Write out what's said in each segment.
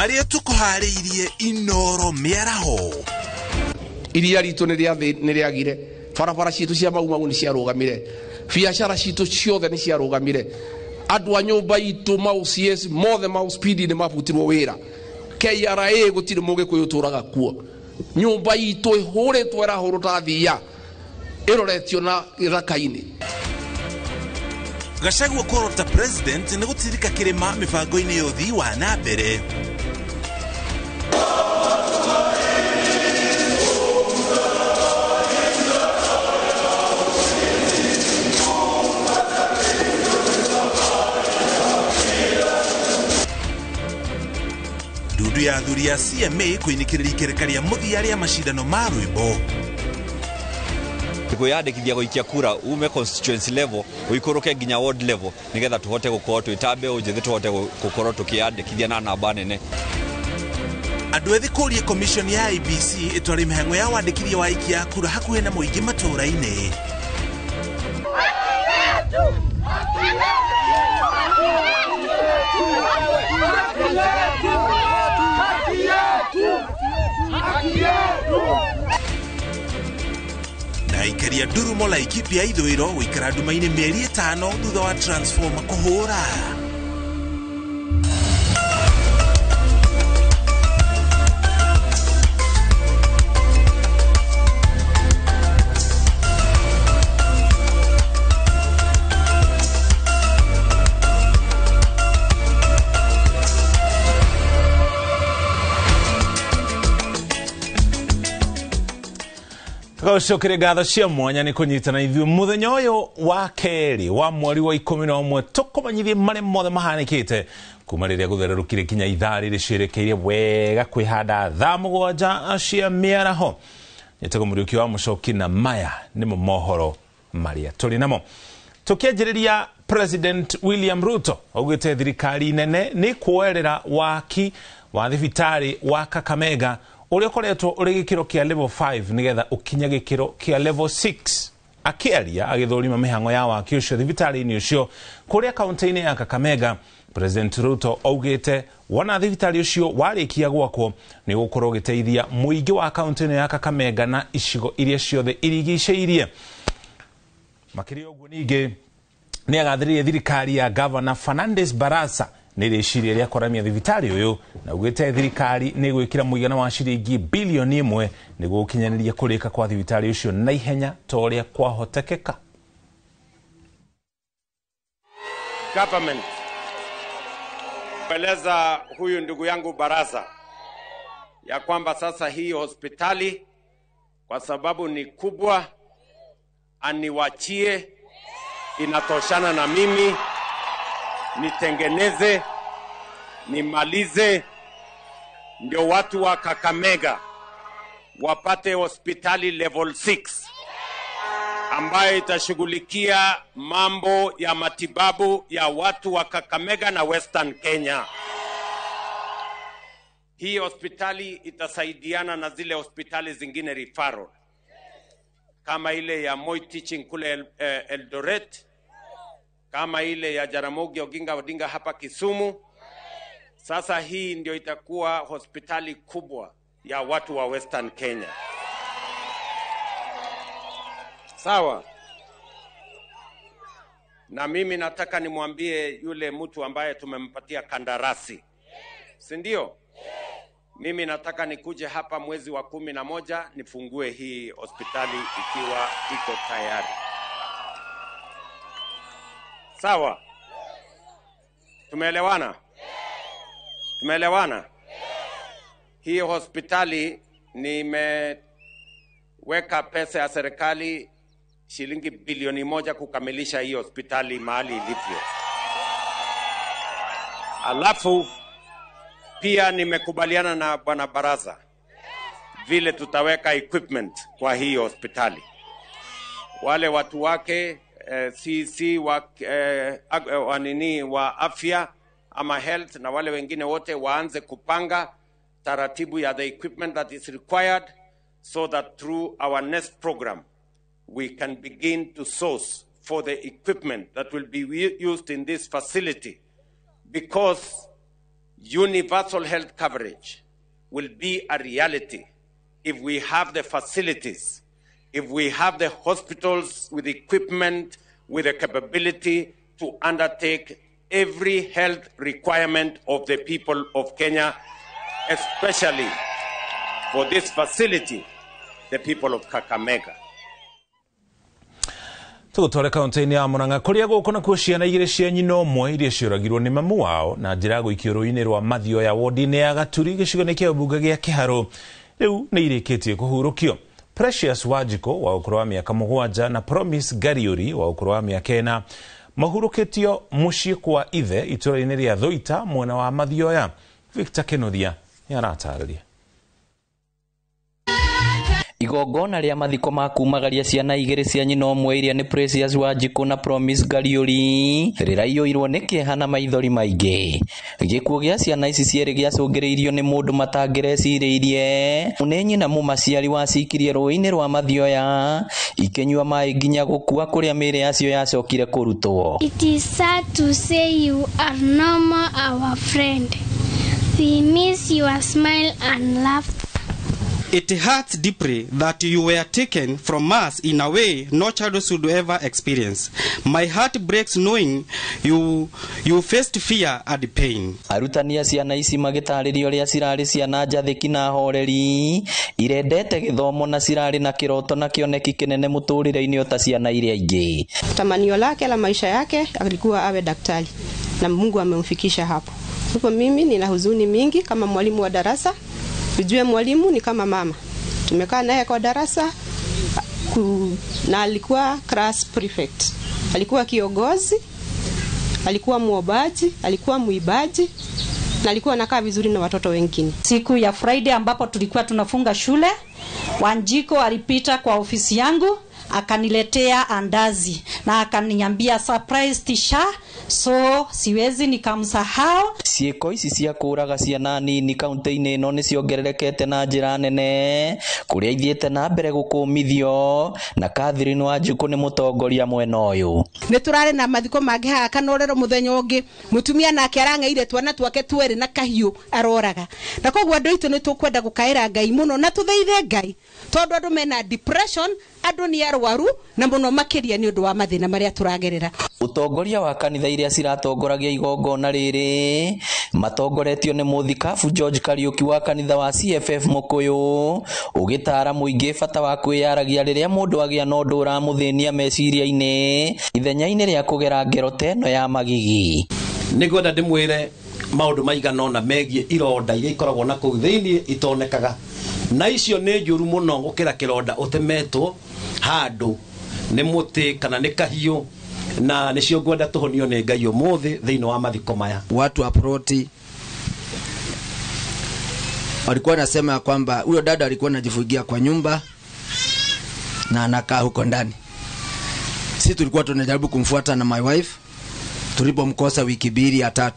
Marĩa tũkũharĩirie Inoro mĩaraho. Iria ritũ nĩ rĩagire, barabara citũ cia Mau Mau nĩ ciarũgamire, biacara citũ ciothe nĩ ciarũgamire, andũ a nyũmba itũ ma OCS mothe ma speed nĩ mabutirwo wĩra, KRA gũtirĩ mũgĩkũyũ ũtũraga kuo, nyũmba itũ ĩhũrĩtwo ĩrahũrwo ta thiia ĩroretio na gĩthaka-inĩ. Gachagua kũrota president nĩ gũtirika kĩrĩma mĩbango-inĩ ya ũthii wa na mbere. Ndundu ya athuri ya CMA kũinĩkĩrĩria ikereka rĩa mũthia rĩa macindano ma rwĩmbo. Kwiyandĩkithia gũikia kura ume constituency level ũikũrũke nginya ward level nigetha tũhote gũkorwo twĩ ta mbeũ njĩthĩ tũhote gũkorwo tũkĩyandĩkithia na namba nene. Andũ ethĩ kũria commission ya IEBC ĩtware mĩhang'o ya wandĩkithia wa aikia a kura hakuhĩ na mũingĩ matũũra-inĩ. Na aikaria ndurumo Laikipia ithũĩro gũikara nduma-inĩ mĩeri 5 thutha wa transformer kũhũra. Gũcokeria ngatho cia mwanya nĩ kũnyitana ithuĩ mũthenya ũyũ wa kerĩ wa mweri wa 11 tũkũmenyithie marĩa mothe mahanĩkĩte kuma rĩrĩa gũthererũkire kinya ithaa rĩrĩ ciĩrekeire wega kwĩhanda thaa 7 cia mĩaraho. Nyĩtagwo Mũriũki wa Mũcoki na maya nĩmo mohoro marĩa tũrĩ namo. Tũkĩanjĩrĩria, President William Ruto augĩte thirikari nene nĩ kuoerera waki wa thibitarĩ wa Kakamega ũrĩa ũkoretwo ũrĩ gĩkĩro kĩa level 5 nĩgetha ũkinye gĩkĩro kĩa level 6. Akĩaria agĩthũrima mĩhang'o ya waki ũcio thibitarĩ-inĩ ũcio kũrĩa kaunti-inĩ ya Kakamega, President Ruto augĩte wona thibitarĩ ũcio warĩkia gwakwo nĩ ũgũkorwo ũgĩteithia mũingĩ wa kaunti ĩno ya Kakamega na icigo iria ciothe irigicĩirie. Makĩria ũguo ningĩ nĩ agathĩrĩirie thirikari ya Governor Fernandes Barasa nĩ rĩciria rĩa kũramia thibitarĩ ũyũ na augĩte thirikari nĩ ĩgwĩkĩra mũigana wa ciringi bilioni 1 nĩguo gũkinyanĩria kũrĩka kwa thibitarĩ ũcio na ihenya ta ũrĩa kwahotekeka. Government kueleza huyu ndugu yangu Barasa ya kwamba sasa hii hospitali kwa sababu ni kubwa aniwachie, inatoshana na mimi, nitengeneze, nimalize, ndio watu wa Kakamega wapate hospitali level 6 ambayo itashughulikia mambo ya matibabu ya watu wa Kakamega na Western Kenya. Hii hospitali itasaidiana na zile hospitali zingine referral kama ile ya Moi Teaching kule Eldoret, kama ile ya Jaramogi Oginga Odinga hapa Kisumu. Sasa hii ndio itakuwa hospitali kubwa ya watu wa Western Kenya. Sawa? Na mimi nataka nimwambie yule mtu ambaye tumempatia kandarasi, si ndio? Mimi nataka nikuje hapa mwezi wa 11 nifungue hii hospitali ikiwa iko tayari. Sawa? Tumeelewana? Tumeelewana? Hii hospitali nimeweka pesa ya serikali shilingi bilioni 1 kukamilisha hii hospitali mahali ilivyo. Alafu pia nimekubaliana na Bwana Barasa vile tutaweka equipment kwa hii hospitali. Wale watu wake CC wa afya ama health na wale wengine wote waanze kupanga taratibu ya the equipment that is required so that through our next program we can begin to source for the equipment that will be used in this facility, because Universal health coverage will be a reality if we have the facilities, if we have the hospitals with equipment, with the capability to undertake every health requirement of the people of Kenya, especially for this facility, the people of Kakamega. Tũgũtware kaunti-inĩ ya Murang'a kũrĩa gũkũ nakuo ciana igĩrĩ cia nyina ũmwe iria ciũragirwo nĩ mamu wao na njĩra ya gũikio rũĩ-inĩ rwa Mathioya wodi-inĩ ya Gaturi gĩcigo-inĩ kĩa mbunge gĩa Kĩharũ rĩu nĩ irĩkĩtie kũhurũkio. Precious Wanjikũ wa ũkũrũ wa mĩaka 7 na Promise Ngariũri wa ũkũrũ wa mĩaka 4 mahurũkĩtio mũciĩ kwa ithe itũũra-inĩ rĩa Thũita mwena wa Mathioya. Victor Kĩnuthia nĩ aratarĩria. Igongona rĩa mathiko ma kumagaria ciana igĩrĩ cia nyina ũmwe iria nĩ Precious Wanjikũ na Promise Ngariũri rĩraiyũirwo nĩ kĩeha na maithori maingĩ. Gĩkuũ gĩa ciana ici cierĩ gĩacũngĩrĩirio nĩ mũndũ matangĩrecirĩirie nĩ nyina mũmaciari wacikirie rũĩ-inĩ rwa Mathioya ikĩnyua maĩ nginya gũkua kũrĩa mĩĩrĩ yacio yacokire kũrutwo. It is sad to say you are no more our friend. We miss your smile and laughter. It hurts deeply that you were taken from us in a way no child should ever experience. My heart breaks knowing you faced fear and pain. Arutani a ciana ici magĩtarĩria ũrĩa cirarĩ ciana njathĩki na horeri irendete gĩthomo na cirarĩ na kĩroto na kĩoneki kĩnene mũtũrĩre-inĩ ota ciana iria ingĩ. Tamanio lake la maisha yake alikuwa awe daktari na Mungu amemfikisha hapo. Kwa mimi nina huzuni mingi kama mwalimu wa darasa. Ujue mwalimu ni kama mama. Tumekaa naye kwa darasa na alikuwa class prefect. Alikuwa kiongozi, alikuwa muombaji, alikuwa muibaji na alikuwa anakaa vizuri na watoto wengine. Siku ya Friday ambapo tulikuwa tunafunga shule, Wanjiko alipita kwa ofisi yangu akaniletea andazi na akaniambia surprise tisha, so siwezi nikamsahau. Ciĩko ici cia kũraga ciana nini kaunti-inĩ ĩno nĩ ciongererekete na njĩra nene kũrĩa ithiĩte na mbere gũkũmithio na Catherine Wanjikũ nĩ mũtongoria mwena ũyũ. Nĩ tũrarĩ na mathiko mangĩ haha kanorero mũthenya ũngĩ mũtumia nake arang'eire twana twake twerĩ na kahiũ aroraga, na koguo andũ aitũ nĩ tũkwenda gũkaĩra Ngai mũno na tũthaithe Ngai tondũ andũ mena depression, andũ nĩ arwaru na mũno makĩria nĩ ũndũ wa mathĩna marĩa tũragerera. Ũtongoria wa kanitha iria ciratongoragia igongona rĩrĩ matongoretio nĩ mũthikabu George Kariuki wa kanitha wa CFF Mũkũyũ ũgĩtara mũingĩ bata wa kwĩyaragia rĩrĩa mũndũ agĩa na ũndũ ũramũthĩnia meciria-inĩ ithenya-inĩ rĩa kũgera ngero ta ĩno ya magigi. Nĩngwenda ndĩmwĩre maũndũ maigana ũna megiĩ ironda iria ikoragwo na kũu thĩinĩ itonekaga, na icio nĩ njũru mũno gũkĩra kĩronda ũtemetwo handũ nĩ mũtĩ kana nĩ kahiũ, na nĩcio ngwenda tũhonio nĩ Ngai ũmũthĩ thĩinĩ wa mathiko maya. Watu wa ploti walikuwa nasema kwamba huyo dada alikuwa anajifungia kwa nyumba na anakaa huko ndani. Sisi tulikuwa tunajaribu kumfuata na my wife, tulipomkosa wiki 2 ya 3.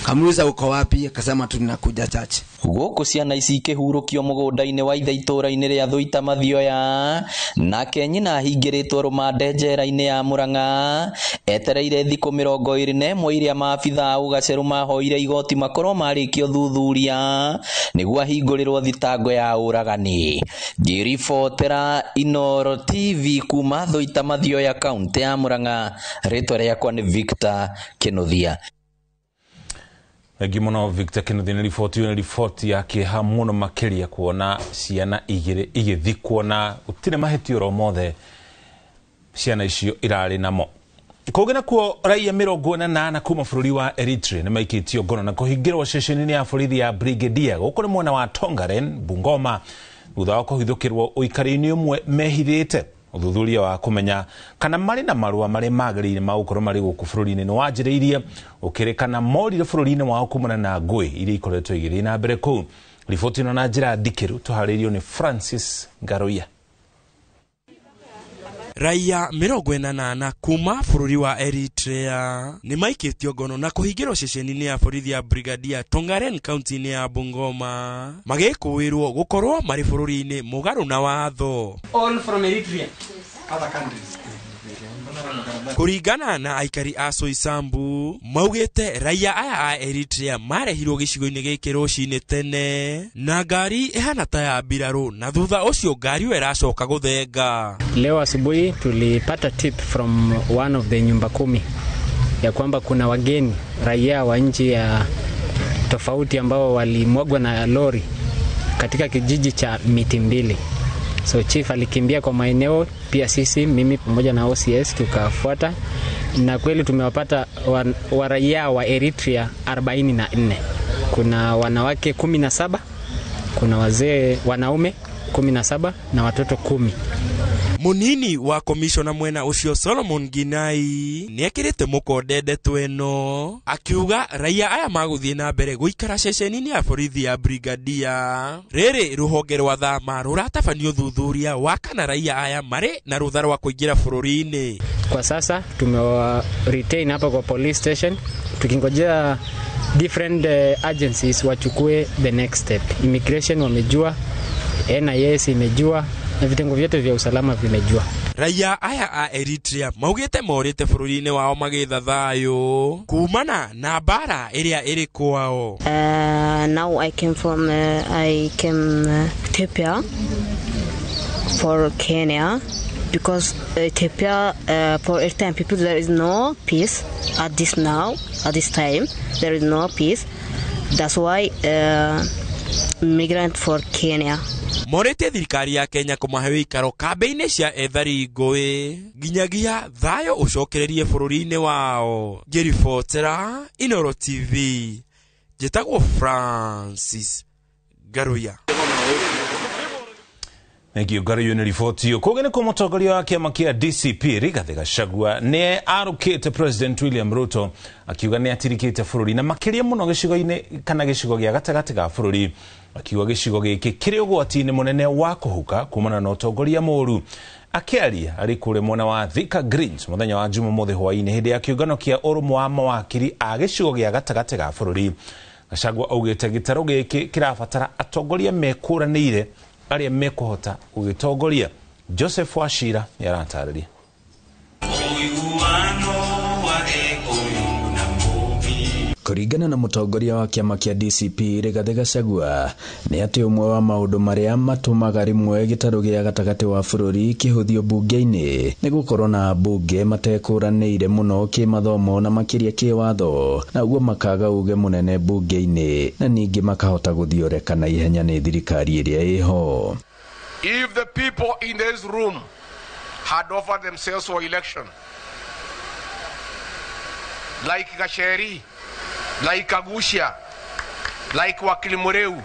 Kamuuliza uko wapi, akasema tunakuja chache. Gũkũ ciana ici ikĩhurũkio mũgũnda-inĩ wa ithe itũũra-inĩ rĩa Thũita Mathioya, nake nyina ahingĩrĩtwo rũmande njera-inĩ ya Murang'a etereire thikũ 21 iria maabitha a ũgacerũ mahoire igoti makorwo marĩkia ũthuthuria nĩguo ahingũrĩrwo thitango ya ũragani. Ngĩribotera Inooro TV kuma Thũita Mathioya, kaũntĩ ya Murang'a, rĩtwa rĩakwa nĩ Victor Kĩnuthia. Thengi mũno Victor Kĩnuthia nĩ riboti ĩyo, nĩ riboti ya kĩeha mũno makĩria kuona ciana igĩrĩ igĩthikwo na gũtirĩ mahĩtia oro mothe ciana icio irarĩ namo. Kũngĩ nakuo raia 48 kuma bũrũri wa Eritrea nĩ maikĩtio ngono na kũhingĩrwo ceceni-inĩ ya borithi ya Brigadier gũkũ nĩ mwena wa Tongaren Bungoma thutha wa kũhithũkĩrwo ũikari-inĩ ũmwe mehithĩte. Ũthuthuria wa kũmenya kana marĩ na marũa marĩa magĩrĩire ma gũkorwo marĩ gũkũ bũrũri-inĩ nĩ wanjĩrĩirie ũkĩrĩkana morire bũrũri-inĩ wao kumana na ngũĩ iria ikoretwo igĩthiĩ na mbere kũu. Riboti ĩno na njĩra ndikĩru tũharĩirio nĩ Francis Ngaruiya. Raia 48 kuma bũrũri wa Eritrea nĩ maikĩtio ngono na kũhingĩrwo ceceni-inĩ ya borithi ya Brigadier Tongaren kaunti-inĩ ya Bungoma magĩkũĩrwo gũkorwo marĩ bũrũri-inĩ mũgarũ na watho. All from Eritrea, other countries. Kũringana na aikari a Soisambu maugĩte raia aya a Eritrea marehirwo gĩcigo-inĩ gĩkĩ rũcinĩ tene na ngari ĩhana ta ya mbirarũ na thutha ũcio ngari ĩyo ĩracoka gũthenga. Leo asubuhi tulipata tip from one of the nyumba kumi ya kwamba kuna wageni raia wa nchi ya tofauti ambao walimwagwa na lori katika kijiji cha Miti Mbili. So chief alikimbia kwa maeneo, pia sisi, mimi pamoja na OCS tukafuata, na kweli tumewapata wa raia wa Eritrea 44. Kuna wanawake 17, kuna wazee wanaume 17 na watoto 10. Munini wa komishona mwena ucio Solomon Ginai nĩekĩrĩte mũkonde ndeto ĩno akiuga raia aya magũthiĩ na mbere gũikara ceceni-inĩ ya borithi ya Brigadier. Rĩrĩ rũhonge rwa thama rũratabania ũthuthuria wa kana raia aya marĩ na rũtha rwa kũingĩra bũrũri-inĩ. Kwa sasa tumewa retain hapa kwa police station tukingojea different agencies wachukue the next step. Immigration wamejua, NIS imejua na vitengo vyote vya usalama vimejua. Raia aya a Eritrea maugĩte morĩte bũrũri-inĩ wao magĩetha thayũ kumana na mbara ĩrĩa ĩrĩ kwao. Now I came from Ethiopia for Kenya because Ethiopia for Eritrean people there is no peace at this now at this time there is no peace. That's why migrant for Kenya. Morĩtie thirikari ya Kenya kũmahe wĩikaro kambĩ-inĩ cia ethari ngũĩ nginyagia thayũ ũcokererie bũrũri-inĩ wao. Ngĩribotera Inoro TV, njĩtagwo Francis Ngaruya. Thank you Ngaruya nĩ riboti ĩyo. Kũngĩ nĩ kwa mũtongoria wa kĩama kĩa DCP Rigathi Gachagua nĩ arũkĩte President William Ruto akiuga nĩ atirikĩte bũrũri na makĩria mũno gĩcigo-inĩ kana gĩcigo gĩa gatagatĩ ga bũrũri, akiuga gĩcigo gĩkĩ kĩrĩ ũgwati-inĩ mũnene wa kũhuka kumana na ũtongoria mũũru. Akĩaria arĩ kũrĩa mwena wa Thika Greens mũthenya wa Jumamothi hwaĩ-inĩ hĩndĩ ya kĩũngano kĩa ũrũmwe wa mawakiri a gĩcigo gĩa gatagatĩ ga bũrũri, Gachagua augĩte gĩtarũ gĩkĩ kĩrabatara atongoria mekũranĩire arĩa mekũhota gũgĩtongoria. Joseph Wachira nĩ aratarĩria. Kũringana na mũtongoria wa kĩama kĩa DCP Rigathi Gachagua nĩ atĩ ũmwe wa maũndũ marĩa matũmaga rĩmwe gĩtarũ gĩa gatagatĩ wa bũrũri kĩhũthio mbunge-inĩ nĩ gũkorwo na ambunge matekũranĩire mũno kĩmathomo na makĩria kĩwatho, na ũguo makaga uge mũnene mbunge-inĩ na ningĩ makahota gũthioreka na ihenya nĩ thirikari ĩrĩa ĩho. If the people in this room had offered themselves for election like Gacheri, like Kaguchia, like Wakili Mureu,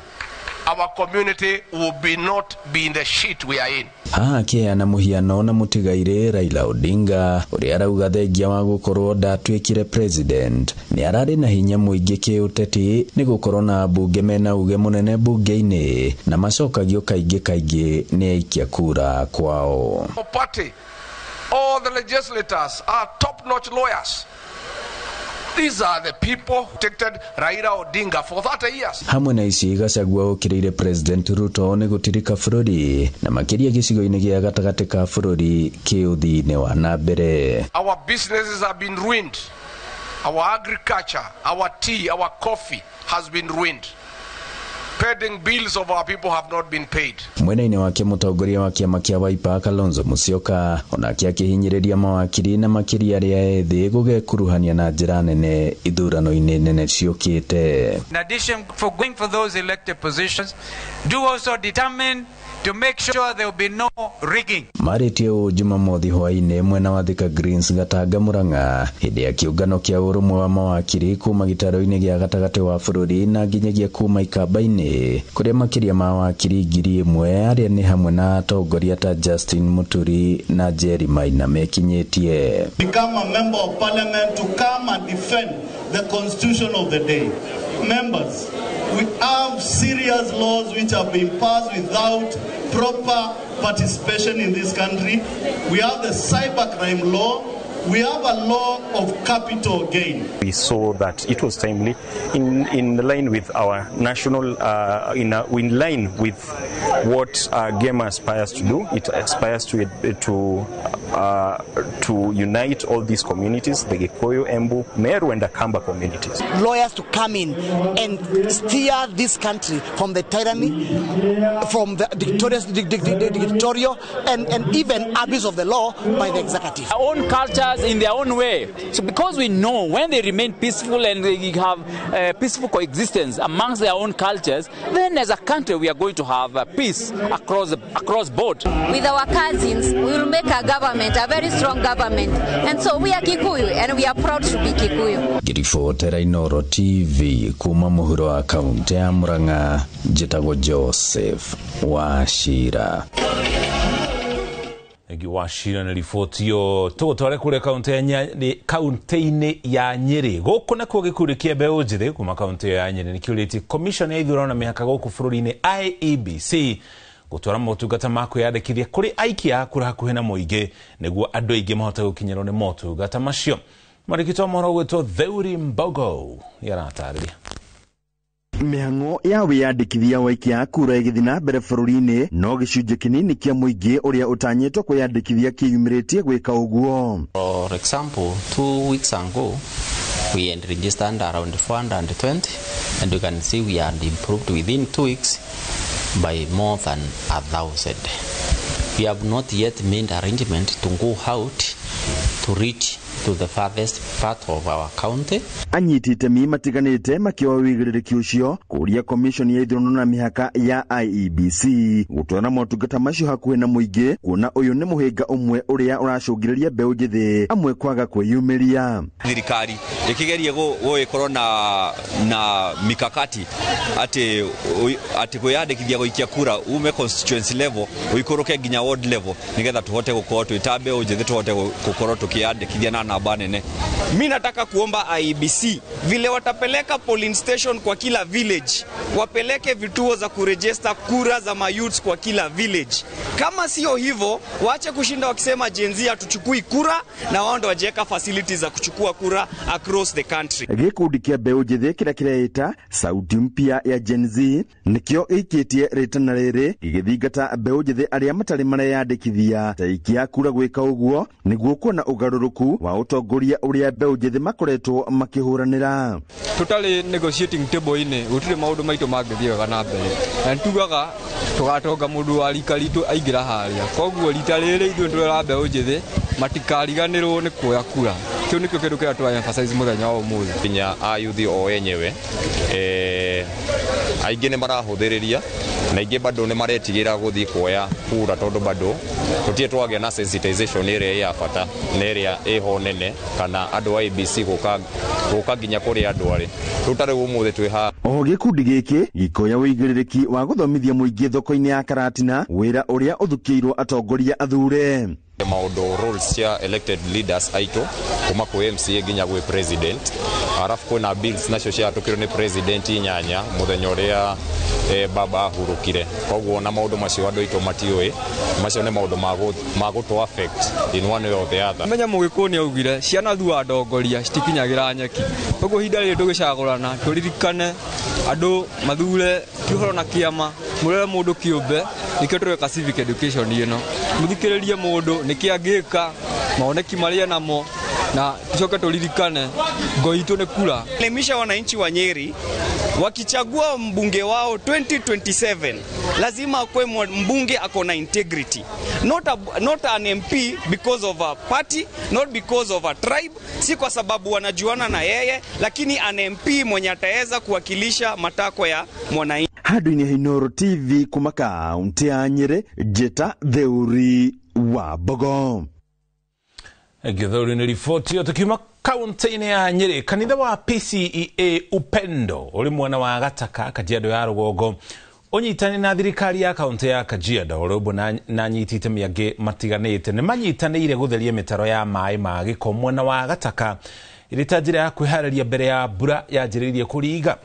our community will be not be in the shit we are in. Haha akĩheana mũhiano na mũtigairĩ Raila Odinga ũrĩa arauga thengia wa gũkorwo ndatuĩkire president nĩ ararĩ na hinya mũingĩ kĩũteti nĩ gũkorwo na ambunge mena uge mũnene mbunge-inĩ na macokagio kaingĩ kaingĩ nĩ aikia kura kwao. Party, all the legislators are top-notch lawyers. These are the people who protected Raila Odinga for 30 years. Hamwe na ici Gachagua okĩrĩire President Ruto nĩ gũtirika bũrũri na makĩria gĩcigo-inĩ gĩa gatagatĩ ka bũrũri kĩũthii-inĩ wa na mbere. Our businesses have been ruined. Our agriculture, our tea, our coffee has been ruined. Pending bills of our people have not been paid. Mwena-inĩ wake mũtongoria wa kĩama kĩa Wiper Kalonzo Musyoka onake akĩhinyĩrĩria mawakiri na makĩria arĩa ethĩ gũgekuruhania na njĩra nene ithurano-inĩ nene ciũkĩte. In addition for going for those elected positions, do also determine to make sure there will be no rigging. Marĩtie ũũ Jumamothi hwaĩ-inĩ mwena wa Thika Greens Gatanga Murang'a hĩndĩ ya kĩũngano kĩa ũrũmwe wa mawakiri kuma gĩtarũ-inĩ gĩa gatagatĩ wa bũrũri na nginyagia kuma Ikamba-inĩ kũrĩa makĩria ma wakiri 1,000 arĩa nĩ hamwe na atongoria ta Justin Muturi na Jerry Maina mekinyĩtie. Become a member of parliament to come and defend the constitution of the day. Members, we have serious laws which have been passed without proper participation in this country. We have the cybercrime law. We have a law of capital gain. We saw that it was timely, in line with our national, in line with what GEMA aspires to do. It aspires to unite all these communities, the Gikuyu, Embu, Meru and Akamba communities. Lawyers to come in and steer this country from the tyranny, from the dictatorial and even abuse of the law by the executive. Our own cultures in their own way. So because we know when they remain peaceful and they have peaceful coexistence amongst their own cultures, then as a country we are going to have peace across board. With our cousins, we will make a government, a very strong government. And so we are Kikuyu and we are proud to be Kikuyu. Ngiribotera Inoro TV kuma muhuro wa kaunti ya Murang'a, njitagwo Joseph Wachira. Thengiũ Wachira na riboti ĩyo. Tũgũtware kũrĩa kaunti-inĩ ya Nyĩrĩ. Gũkũ nakuo gĩkundi kĩa mbeũ njĩthĩ kuma kaunti ĩyo ya Nyĩrĩ nĩkĩũrĩtie commission ya ithurano na mĩhaka gũkũ bũrũri-inĩ IEBC gũtwara motungata ma kwĩyandĩkithia kũrĩ aikia a kura hakuhĩ na mũingĩ nĩguo andũ aingĩ mahote gũkinyĩrwo nĩ motungata macio. Mwandĩki wa mohoro ũgwĩtwo Theuri Mbogo nĩaratarĩria. Mĩhang'o ya wĩyandĩkithia wa aikia a kura ĩgĩthiĩ na mbere bũrũri-inĩ no gĩcunjĩ kĩnini kĩa mũingĩ ũrĩa ũtanyĩtwo kwĩyandĩkithia kĩyumĩrĩtie gwĩka ũguo. For example, 2 weeks ago we had registered around 420 and you can see we had improved within 2 weeks by more than 1,000. We have not yet made arrangement to go out to reach to the farthest part of our county. Anyiti itemi matiganĩte makĩoya wĩigĩrĩrĩki ũcio kũria commission ya ithurano na mĩhaka ya IEBC gũtwara motungata macio hakuhĩ na mũingĩ kuona ũyũ nĩ mũhĩnga ũmwe ũrĩa ũracũngĩrĩria mbeũ njĩthĩ amwe kwaga kwĩyumĩria. Thirikari ĩkĩgerie gũgĩkorwo na mikakati atĩ kwĩyandĩkithia gũikia kura ume constituency level ũikũrũke nginya ward level nĩgetha tũhote gũkorwo twĩ ta mbeũ njĩthĩ tũhote gũkorwo tũkĩyandĩkithia na namba nene. Mimi nataka kuomba IEBC vile watapeleka polling station kwa kila village, wapeleke vituo za kuregister kura za mayouths kwa kila village. Kama sio hivyo, waache kushinda wakisema Gen Z hatuchukui kura na wao ndo wajiweka facilities za kuchukua kura across the country. Gĩkundi kĩa mbeũ njĩthĩ kĩrĩa kĩreita sauti mpya ya Gen Z nĩkĩo ĩikĩtie rĩtana rĩrĩ gĩgĩthingata mbeũ njĩthĩ arĩa matarĩ mareyandĩkithia ta aikia kura gwĩka ũguo nĩguo kuona ũgarũrũku wa ũtongoria ũrĩa mbeũ njĩthĩ makoretwo makĩhũranĩra. Tũtarĩ negotiating table-inĩ gũtirĩ maũndũ maitũ mangĩthiĩ wega na mbere, na nĩtugaga tũgatonga mũndũ wa rika ritũ aingĩra harĩa. Koguo rita rĩrĩ ithuĩ nĩtũrera mbeũ njĩthĩ matikariganĩrwo nĩ kuoya kura. Kĩu nĩkĩo kĩndũ kĩrĩa tũra emphasize mũthenya wa ũmũthĩ. Nginya ayuthi o enyewe aingĩ nĩ marahũthĩrĩria na aingĩ bado nĩ maretigĩra gũthiĩ kuoya kura tondũ bado tũtirĩ twagĩa na sensitization ĩrĩa ya bata na ĩrĩa ĩho nene kana andũ a IEBC gũka nginya kũrĩa andũ arĩ. Rĩu ta rĩu ũmũthĩ twĩ haha. Oho gĩkundi gĩkĩ gĩkoya wĩigĩrĩrĩki wa gũthomithia mũingĩ thoko-inĩ ya Karatina wĩra ũrĩa ũthukĩirwo atongoria athure. Maũndũ roles cia elected leaders aitũ kuma kwĩ MCA nginya gwĩ president, arafu kwĩna bills nacio ciahatũkirwo nĩ president inyanya mũthenya ũrĩa baba ahurũkire. Koguo na maũndũ macio andũ aitũ matiũĩ, macio nĩ maũndũ ma gũtũ affect in one way or the other. Menya Mũgĩkũyũ nĩ augire ciana thua ndongoria citikinyagĩra nyeki. Koguo ihinda rĩrĩ tũgĩcagũrana tũririkane andũ mathure ti ũhoro na kĩama, mũrore mũndũ kĩũmbe, nĩkĩo tũreka civic education ĩno. Mũthikĩrĩrie mũndũ nĩkĩ angĩka, maoneki marĩa namo, na tucoke tũririkane ngo itũ nĩ kura. Elimisha wananchi wa Nyeri wakichagua mbunge wao 2027 lazima akwe mbunge ako na integrity, not an MP because of a party, not because of a tribe, si kwa sababu wanajuana na yeye, lakini an MP mwenye ataweza kuwakilisha matakwa ya mwananchi. Handũ-inĩ ha Inooro TV kuma kaunti ya Nyeri, Njĩta Theuri wa Mbogo. Gĩthũri nĩ riboti ĩyo. Tukiuma kaunti-inĩ ya Nyeri, kanitha wa PCEA Upendo ũrĩ mwena wa Gataka, Kajiado ya rũgongo ũnyitani na thirikari ya kaunti ya Kajiado ũrĩ ũmwe na anyiti itemi angĩ matiganĩte nĩ manyitanĩire gũtheria mĩtaro ya maĩ ma gĩko mwena wa Gataka ĩrĩ ta njĩra ya kwĩharĩria mbere ya mbura yanjĩrĩirie kũringa.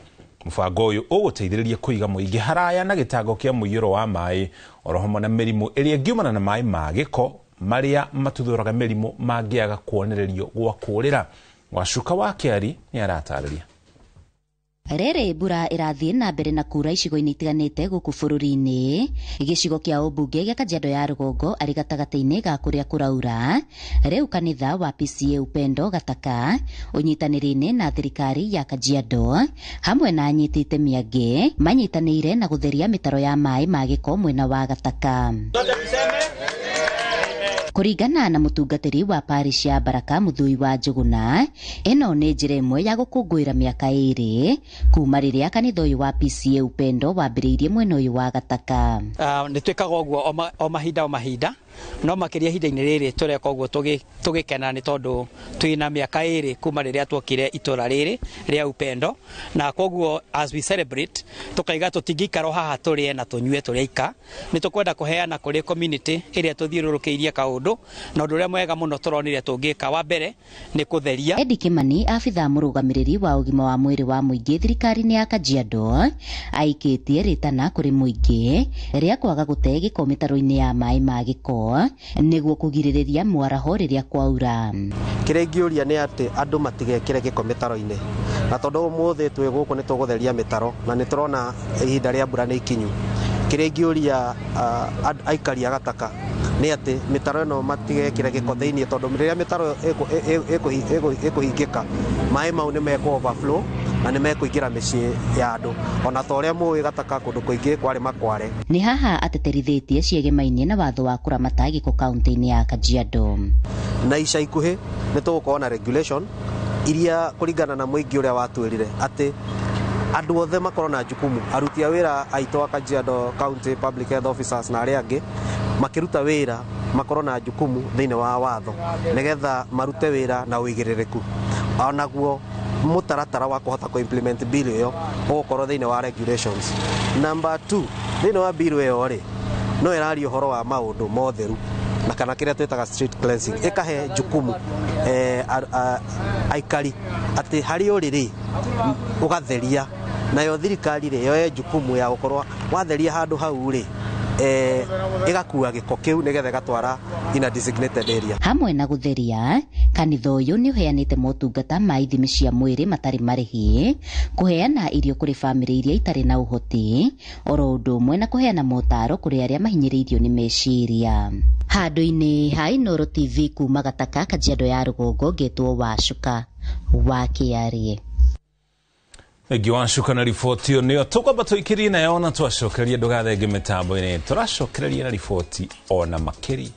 Mũbango ũyũ ũgũteithĩrĩria kũiga mũingĩ haraya na gĩtango kĩa mũiyũro wa maĩ oro hamwe na mĩrimũ ĩrĩa ĩngiumana na maĩ ma gĩko marĩa matuthũraga mĩrimũ mangĩaga kuonererio gwa kũrĩra. Wacuka wa Kĩari nĩ aratarĩria. Rĩrĩ mbura ĩrathiĩ na mbere na kura icigo-inĩ itiganĩte gũkũ bũrũri-inĩ, gĩcigo kĩa ũmbunge gĩa Kajiado ya rũgongo arĩ gatagatĩ-inĩ ga kũrĩa kũraura. Rĩu kanitha wa PCEA Upendo Gataka ũnyitanĩri-inĩ na thirikari ya Kajiado hamwe na anyiti itemi angĩ manyitanĩire na gũtheria mĩtaro ya maĩ ma gĩko mwena wa Gataka. Kũringana na mũtungatĩri wa parish ya Baraka Mũthui wa Njũgũna, ĩno nĩ njĩra ĩmwe ya gũkũngũĩra mĩaka 2 kuma rĩrĩa kanitha ũyũ wa PCEA Upendo wambĩrĩirie mwena ũyũ wa Gataka. Nĩ twĩkaga ũguo o mahinda o mahinda, no makĩria ihinda-inĩ rĩrĩ tũreka ũguo tũgĩkena nĩ tondũ twĩna mĩaka 2 kuma rĩrĩa tuokire itũra rĩrĩ rĩa Upendo, na koguo as we celebrate tũkaiga tũtingĩikara haha tũrĩe na tũnyue tũrĩ aika, nĩ tũkwenda kũheana kũrĩ community ĩrĩa tũthiũrũrũkĩirie kaũndũ, na ũndũ ũrĩa mwega mũno tũronire tũngĩka wa mbere nĩ kũtheria. Eddie Kimani, abithaa mũrũgamĩrĩri wa ũgima wa mwĩrĩ wa mũingĩ thirikari-inĩ ya Kajiado, aikĩtie rĩtana kũrĩ mũingĩ rĩa kwaga gũte gĩko mĩtaro-inĩ ya maĩ ma gĩko nĩguo kũgirĩrĩria mwaraho rĩrĩa kwaura. Kĩrĩa ingĩũria nĩ atĩ andũ matigekĩre gĩko mĩtaro-inĩ, na tondũ ũmũthĩ twĩ gũkũ nĩ tũgũtheria mĩtaro na nĩ tũrona ihinda rĩa mbura nĩ ikinyu. Kĩrĩa ingĩũria aikari a Gataka nĩ atĩ mĩtaro ĩno matigekĩre gĩko thĩinĩ, tondũ rĩrĩa mĩtaro ĩkũhingĩka maĩ mau nĩ mekũ overflow na nĩ mekũingĩra mĩciĩ ya andũ, ona ta ũrĩa mũĩ Gataka kũndũ kũingĩ kwarĩ makware. Nĩ haha ateterithĩtie ciegemainie na watho wa kũramata gĩko kaunti-inĩ ya Kajiado. Na ica ikuhĩ nĩ tũgũkorwo na regulation iria kũringana na mũingĩ ũrĩa watwĩrire atĩ andũ othe makorwo na jukumu, aruti a wĩra aitũ a Kajiado County Public Health Officers na arĩa angĩ makĩruta wĩra makorwo na jukumu thĩinĩ wa watho nĩgetha marute wĩra na ũigĩrĩrĩku. Onaguo mũtaratara wa kũhota kũ implement bill ĩyo ũgũkorwo thĩinĩ wa regulations. Number 2, thĩinĩ wa bill ĩyo rĩ no ĩraria ũhoro wa maũndũ motheru na kana kĩrĩa twĩtaga street cleansing, ĩkahe jukumu aikari atĩ harĩ ũrĩ rĩ ũgatheria, nayo thirikari rĩ yoe jukumu ya gũkorwo watheria handũ hau rĩ ĩgakua gĩko kĩu nĩgetha ĩgatwara in a designated area. Hamwe na gũtheria, kanitha ũyũ nĩ ũheanĩte motungata ma ithimi cia mwĩrĩ matarĩ marĩhi, kũheana irio kũrĩ bamĩrĩ iria itarĩ na ũhoti, oro ũndũ ũmwe na kũheana motaro kũrĩ arĩa mahinyĩrĩirio nĩ meciria. Handũ-inĩ ha Inooro TV kuma Gataka, Kajiado ya rũgongo, ngetwo Wacuka wa Kĩarie. Thengi Wacuka na riboti ĩyo nĩyo tũkwamba tũikĩrie nayo na twacokereria ndũgathenge mĩtambo-inĩ, tũracokereria na riboti ona makĩria.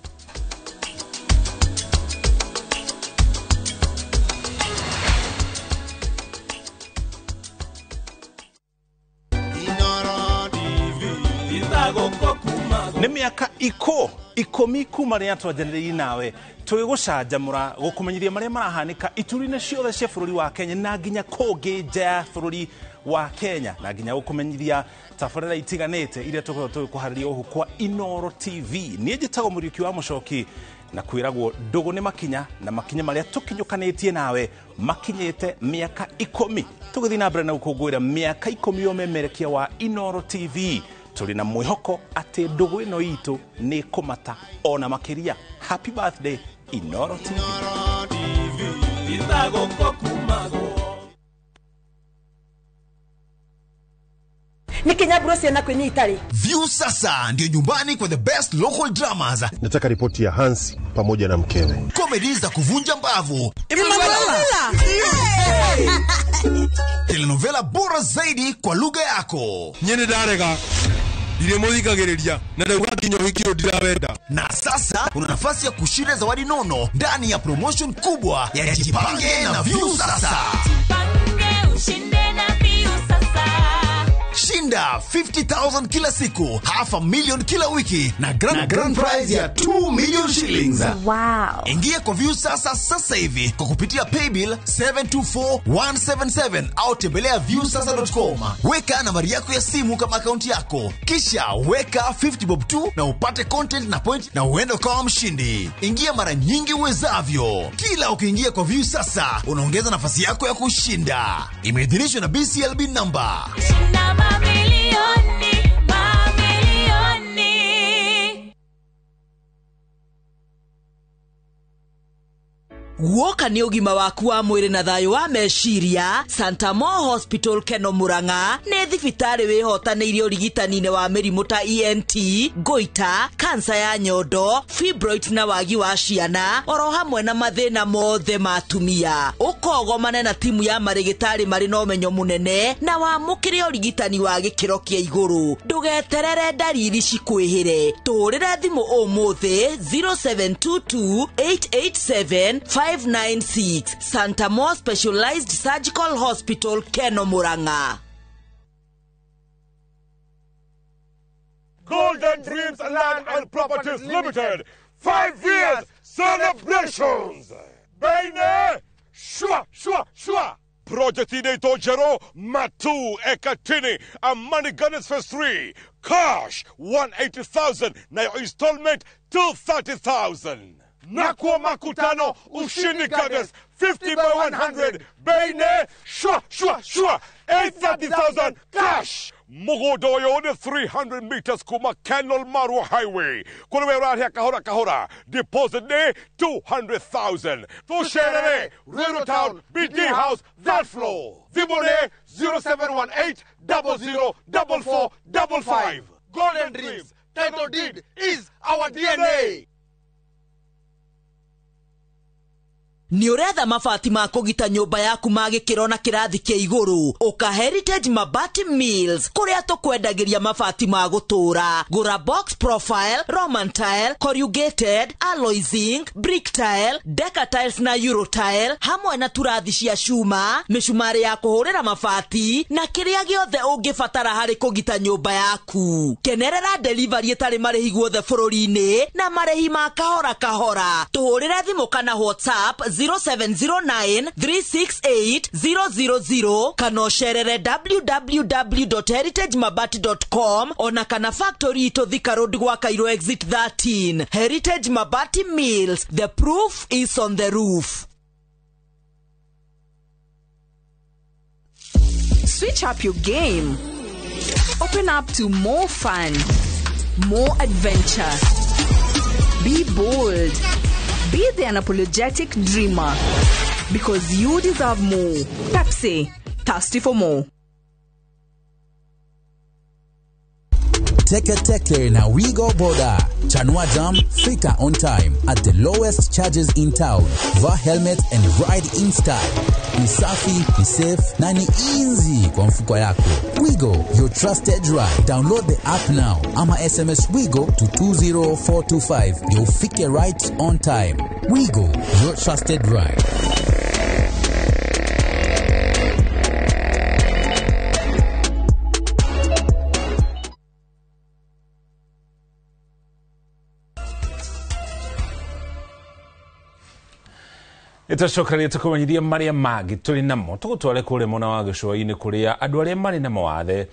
Nĩ mĩaka 10 kuma rĩrĩa twanjanĩrĩirie nawe twĩgũcanjamũra gũkũmenyithia marĩa marahanĩka ituri-inĩ ciothe cia bũrũri wa Kenya na nginya kũngĩ nja ya bũrũri wa Kenya, na nginya gũkũmenyithia tabarĩra itiganĩte iria tũkoragwo tũgĩkũharĩria gũkũ kwa Inooro TV. Niĩ njĩtagwo Mũriũki wa Mũcoki na kwĩragwo ndũgũ nĩ makinya, na makinya marĩa tũkinyũkanĩtie nawe makinyĩte mĩaka 10. Tũgĩthiĩ na mbere na gũkũngũĩra mĩaka 10 ya ũmemerekia wa Inooro TV. Tũrĩ na mwĩhoko atĩ ndũgũ ĩno itũ nĩ kũmata ona makĩria. Happy birthday Inooro TV. Nikinyaburo ciana kwinyi itari. View sasa ndio nyumbani kwa the best local dramas. Nataka ripoti ya Hansi pamoja na mkewe. Comedy za kuvunja mbavu. Telenovela bora zaidi kwa lugha yako. Nyene darega. Na sasa una nafasi ya kushinda zawadi nono ndani ya promotion kubwa ya Jipange na View Sasa. Jipange ushinde na View Sasa. Shinda 50,000 kila siku, 500,000 kila wiki na grand prize ya 2 million shillings. Wow. Ingia kwa View Sasa sasa hivi kwa kupitia paybill 724177 au tembelea viewsasa.com. Weka nambari yako ya simu kama akaunti yako, kisha weka 50 bob tu na upate content na point na uende ukawa mshindi. Ingia mara nyingi uwezavyo. Kila ukiingia kwa View Sasa unaongeza nafasi yako ya kushinda. Imeidhinishwa na BCLB number. Shinda mamilioni, mamilioni. Guoka nĩ ũgima waku wa mwĩrĩ na thayũ wa meciria. Santa Mo Hospital Keno Murang'a nĩ thibitarĩ wĩhotanĩirie ũrigitani-inĩ wa mĩrimũ ta ENT, goita, kansa ya nyondo, fibroids na wagi wa ciana, oro hamwe na mathĩna mothe ma atumia. Ũkogomane na timu ya marĩgĩtarĩ marĩ na ũmenyo mũnene na wamũkĩre ũrigitani wa gĩkĩro kĩa igũrũ. Ndũgeterere ndariri cikwĩhĩre. Tũhũrĩre thimũ ũmũthĩ 0722 887 596. Santa Mo Specialized Surgical Hospital, Keno Murang'a. Golden Dreams Land and Properties Limited, 5 years celebrations. Baine, shwa, shwa, shwa. Project inaitwa Jero Matu Ekatini Amani Gardens Phase 3. Cash 180,000 na your installment 230,000. Nakwa Makutano Ushindi Gardens 50 by 100. Baine, shwa, shwa, shwa. 830,000 cash. Mugodoyo ni 300 meters kuma Kenol Marua Highway. Kule wera kahora kahora. Deposit ni 200,000. Tusherere, Ruiru Town, BD House, that floor. Vibone 0718 00 44 55. Golden Dreams, title deed is our DNA. Nĩ ũretha mabati ma kũgita nyũmba yaku ma gĩkĩro na kĩrathi kĩa igũrũ. Ũka Heritage Mabati Mills kũrĩa tũkwendagĩria mabati ma gũtũũra. Gũra box profile, Roman tile, corrugated, alloy zinc, brick tile, deca tiles na euro tile, hamwe na turathi cia cuma, mĩcumarĩ ya kũhũrĩra mabati na kĩrĩa gĩothe ũngĩbatara harĩ kũgita nyũmba yaku. Kenerera delivery ĩtarĩ marĩhi guothe bũrũri-inĩ na marĩhi ma kahora kahora. Tũhũrĩre thimũ kana WhatsApp 0709 368 000 kana ũcerere www.heritagemabati.com ona kana factory itũ Thika Road gwa Cairo exit 13. Heritage Mabati Mills, the proof is on the roof. Switch up your game. Open up to more fun, more adventure. Be bold. Be the unapologetic dreamer. Because you deserve more. Pepsi, thirsty for more. Teke Teke na Wigo Boda. Chanua Jam, fika on time at the lowest charges in town. Vaa helmet and ride in style. Ni safi, ni safe na ni easy kwa mfuko yako. Wigo, your trusted ride. Download the app now. Ama SMS Wigo to 20425. You'll fike right on time. Wigo, your trusted ride. Ĩtũcokereria tũkũmenyithia marĩa mangĩ tũrĩ namo tũgũtware kũrĩa mwena wa gĩcũa-inĩ kũrĩa andũ arĩa marĩ na mawathe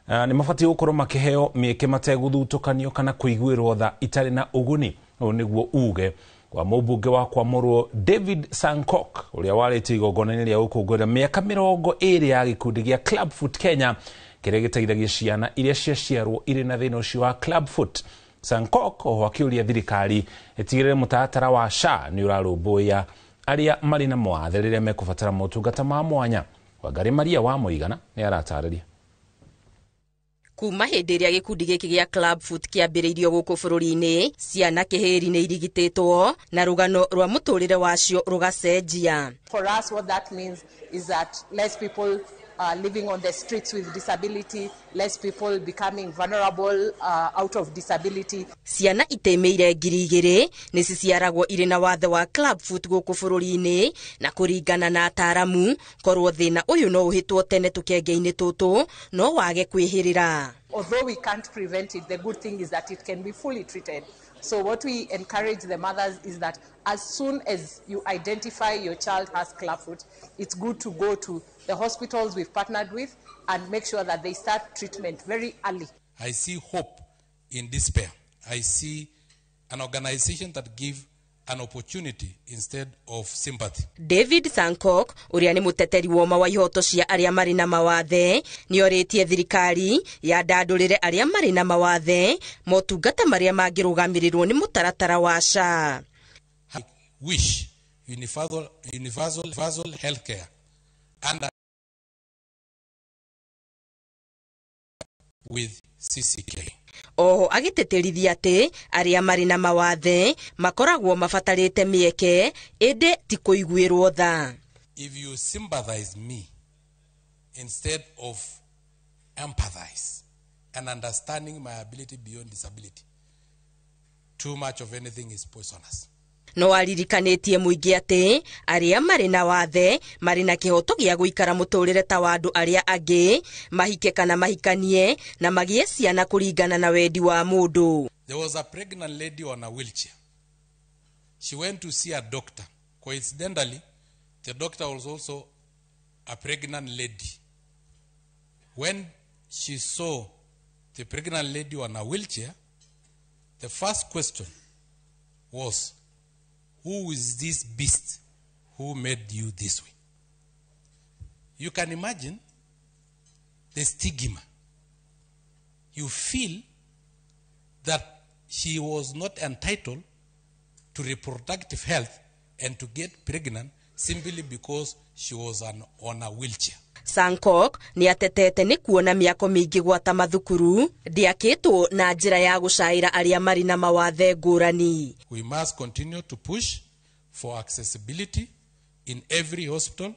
nĩ mabatiĩ gũkorwo makĩheo mĩeke mategũthutũkanio kana kũiguĩrwo tha itarĩ na ũguni. Ũyũ nĩguo uge wa mũmbunge wa Kwamũrwo David Sankok ũrĩa warĩtie igongona-inĩ rĩa gũkũngũĩra mĩaka 20 ya gĩkundi gĩa Club Foot Kenya kĩrĩa gĩteithagia ciana iria ciaciarwo irĩ na thĩna ũcio wa Club Foot. Sankok oho akĩũria thirikari ĩtigĩrĩre mũtaratara wa SHA nĩ ũrarũmbũiya arĩa marĩ na mawathe rĩrĩa mekũbatara motungata ma mwanya. Wangari Maria wa Mũigana nĩ aratarĩria. Kuma hĩndĩ ĩrĩa gĩkundi gĩkĩ gĩa Club Foot kĩambĩrĩirio gũkũ bũrũri-inĩ, ciana kĩhĩri nĩ irigitĩtwo na rũgano rwa mũtũrĩre wacio rũgacenjia. For us, what that means is that less people living on the streets with disability, less people becoming vulnerable out of disability. Ciana itĩmĩire 2,000 nĩ ciciaragwo irĩ na wathe wa Club Foot gũkũ bũrũri-inĩ, na kũringana na ataaramu korwo thĩna ũyũ no ũhĩtwo tene tũkenge-inĩ tũtũ no wage kwĩhĩrĩra. Although we can't prevent it, the good thing is that it can be fully treated. So what we encourage the mothers is that as soon as you identify your child has clubfoot, it's good to go to the hospitals we've partnered with and make sure that they start treatment very early. I see hope in despair. I see an organization that gives an opportunity instead of sympathy. David Sankok ũrĩa nĩ mũteteri woma wa ihoto cia arĩa marĩ na mawathe nĩorĩtie thirikari yandandũrĩre arĩa marĩ na mawathe motungata marĩa mangĩrũgamĩrĩrwo nĩ mũtaratara wa SHA. I wish universal healthcare under with CCK. Oho agĩtĩtĩrithia atĩ arĩa marĩ na mawathe makoragwo mabatarĩte mĩeke ĩndĩ ti kũiguĩrwo tha. If you sympathize me instead of empathize and understanding my ability beyond disability, too much of anything is poisonous. No aririkanĩtie mũingĩ atĩ arĩa marĩ na wathe marĩ na kĩhoto gĩa gũikara mũtũrĩre ta wa andũ arĩa angĩ, mahike kana mahikanie na magĩe ciana kũringana na wendi wa mũndũ. There was a pregnant lady on a wheelchair. She went to see a doctor. Coincidentally, the doctor was also a pregnant lady. When she saw the pregnant lady on a wheelchair, the first question was, who is this beast who made you this way? You can imagine the stigma. You feel that she was not entitled to reproductive health and to get pregnant simply because she was on a wheelchair. Sankok nĩ atetete nĩ kuona mĩako mĩingĩ gwata mathukuru ndĩakĩtwo na njĩra ya gũcaĩra arĩa marĩ na mawathe ngũrani. We must continue to push for accessibility in every hospital,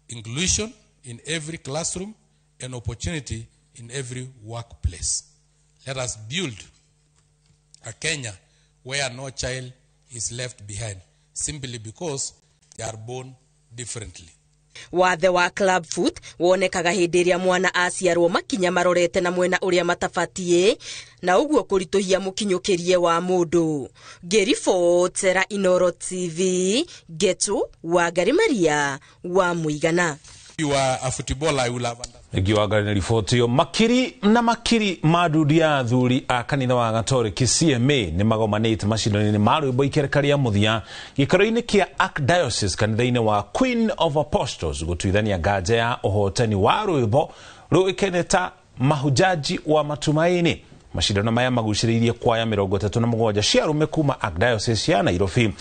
inclusion in every classroom, and opportunity in every workplace. Let us build a Kenya where no child is left behind simply because they are born differently. Wathe wa club foot wonekaga hĩndĩ ĩrĩa mwana aciarwo makinya marorete na mwena ũrĩa matabatie na ũguo kũritũhia mũkinyũkĩrie wa mũndũ. Ngĩribotera Inoro TV, Getu Wangari Maria wa Mũigana. You are a footballer, I will have Ngiwangari na riboti ĩyo. Makiri na makiri ma ndundu ya athuri a kanitha wa Gatoreki CMA nĩ magomanĩte macindano-inĩ ma rwĩmbo ikereka rĩa mũthia gĩikaro-inĩ kĩa Archdiocese kanitha-inĩ wa Queen of Apostles gũtuithania nganja ya ũhotani wa rwĩmbo rũĩkaine ta Mahujaji wa Matumaini. Mashindano maya magucĩrĩirie kwaya 37 cia arũme kuma Archdiocese ya Nairobi